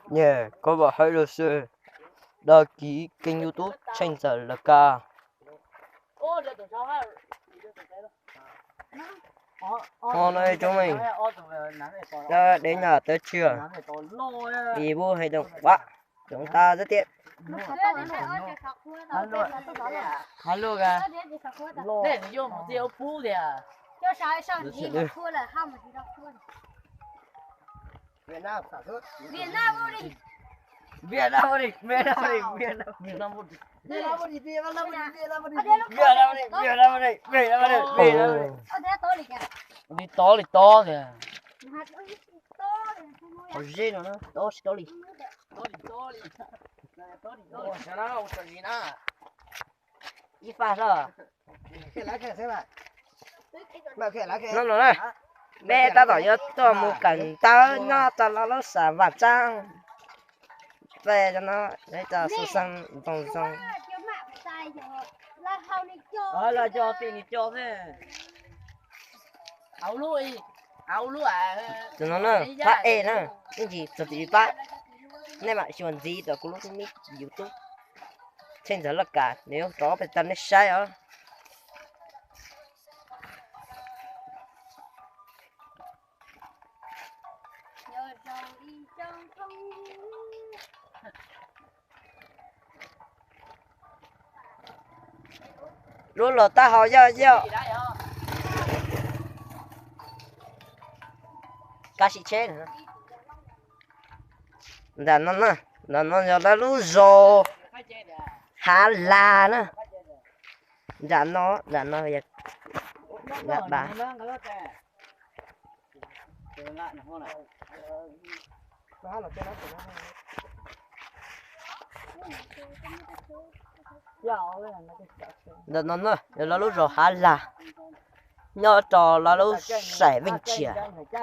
Nhé, có bảo hãy đăng ký kênh YouTube Chanh Dở Laka. Hôm nay chúng mình đã đến nhà tớ chưa? Vì bố hay động quá, chúng ta rất tiện. Alo kìa. Alo kìa. Việt Nam sản xuất. Việt Nam vô địch. Việt Nam vô địch. Việt Nam vô địch. Việt Nam vô địch. Việt Nam vô địch. Việt Nam vô địch. Việt Nam vô địch. Việt Nam vô địch. Việt Nam vô địch. Việt Nam vô địch. Việt Nam vô địch. Ồ. Li tob li tob kìa. Hauv zeb no na, tob tsis tob li. Tob li tob li. Ua, xyov na, ua xyov li na. Ib faj hlo. No no na, peb tab tom yuav tuaj mus kawm ntawv nyob rau lawv lub xav vaj tsaab. Peb no, peb tau xu xeeb ntoo zoo. Los coj tij ni coj xwb. Tus no na, pab ej na, ib ntsis txog tim pab. Nej mam xyuas ntxiv rau kuv lub YouTube Chanh Dở Laka, nws yuav rov pes tau nej saib os. Lub los tab hau yoj yoj. Kab sim tsheb. Nram no na, nram no yog lawv lub zos Hav Las na. Nram no, nram no yog Hav Las. Ntawm no na yog lawv lub zos Hav Las, nyob rau lawv lub saim Veej Tsiam,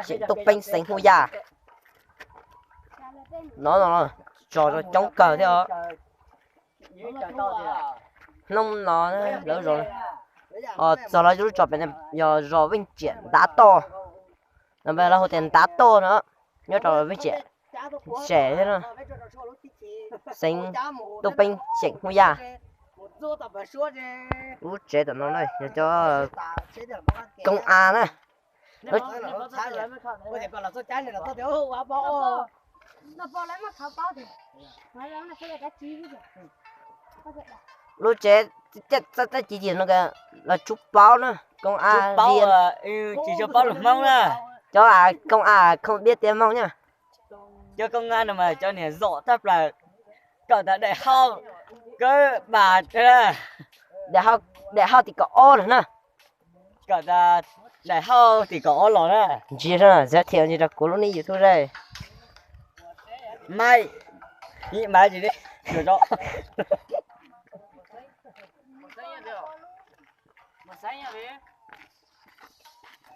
xeem Tooj Peeb, xeev Hub Yaj. No no, zos coob kawg thiab os. Hnub no lawv zos, txog lawv lub zos pem yog zos Veej Tsiam Ntav Toj, no lawv hu tias Ntav Toj no, nyob rau Veej Tsiam tsev thiab no, xeev Tooj Peeb, xeem Hub Yaj. Lub tsev tom no na yog cov koob as na. Lub tsev txaj txaj ci ci no los tsub paub na, koob as, tsis yog paub lus Hmoob na, cov koob as khoom biab tiab Hmoob na. Cov koob as no mas cov niag zom tag plaws, kawm tas daim hauj, kawm pas, daim hauj tim kaum ob lawm na. Kawm tas daim hauj tim kaum ob los na. Ntsia, giới thiệu ntsia rau kuv lub nick YouTube đây. Mai, ib mai gì đi, rồi đó.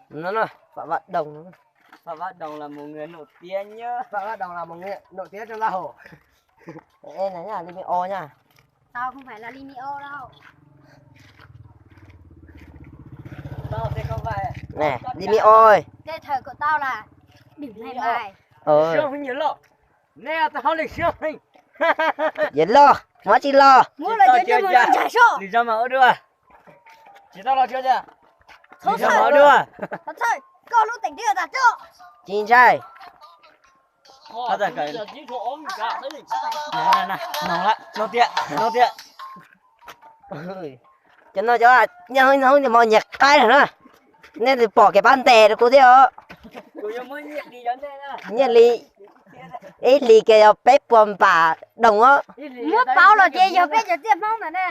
No no, Phạm Văn Đồng. Phạm Văn Đồng là một người nổi tiếng nhá. Phạm Văn Đồng là một người nổi tiếng trong Long Hồ. Ê, này nhá, Ly Mê Ô nha. Tao không phải là Ly Mê Ô đâu. Tao sẽ không phải. Nè, Ly Mê Ô ơi. Tên thật của tao là Đỉnh Này Mày. Ờ. Sướng hơn nhiều lắm. Nè, tao hỏi lịch sướng hơn. Dễ lo, nói chi lo. Mua là cho cho mua là trả số. Lý do mà ớt đưa. Chỉ tao lo chưa chưa? Lý do mà ớt đưa. Thôi, thôi, con lũ tỉnh đưa ta cho. Chính sai. Nws tiag, nws tiag. Cov no cov nyob hauv no nyias qaib lawm na. Nej pom kev pab ntes rau kuv thiab os. Nyiaj li, ib li kiag yog peb puas npam doos os. Muab pauv los ces yog peb cov txiaj Hmoob ntawm na,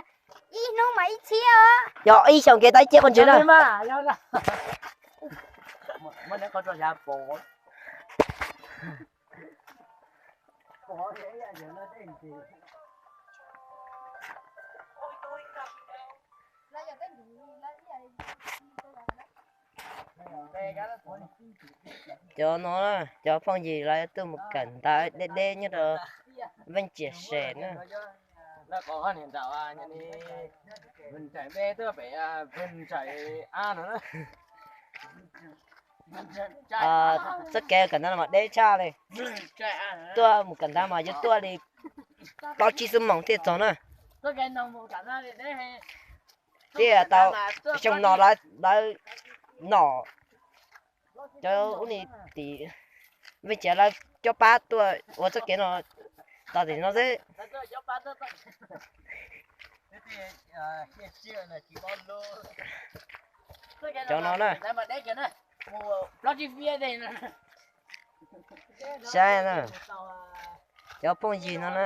ib hnub mas ib txhiab. Yog ib xyoos kev tau ib txhiab koj ntswg na. Cov no, cov phooj ywg lawv tuaj mus kawm ntawv deb deb nyob rau Veej Tsiam Sem na. Txoj kev kawm ntawv no mas deb tshaj li. Tuaj mus kawm ntawv mas yuav tuaj li plaub tsib xuab moos thiaj txog na. Thiaj tau xyoo no lawv nom cov ub ni tim Viaj Cev lawv cob pab tuaj ua txoj kev no txog tim no xwb. Cov no na, saib na, cov phooj ywg no na,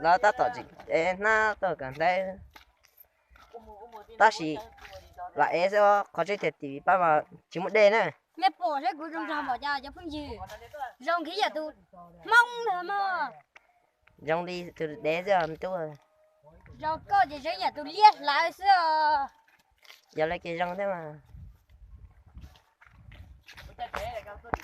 lawv tab tom tseem ev hnab tuaj kawm ntawv, tab sis lam ev xwb, qhov tseeb tiag tim pab mas tsis muaj dej na. Nej pom saib kuv zoo nraug npaum cas cov phooj ywg, zoo kiag yam tus Hmoob ntag mog. Zoo li tus dev xwb me tub. Zoo koj ces zoo yam tus liab hlawv xwb os. Yog lawv ces zoo thiab mas.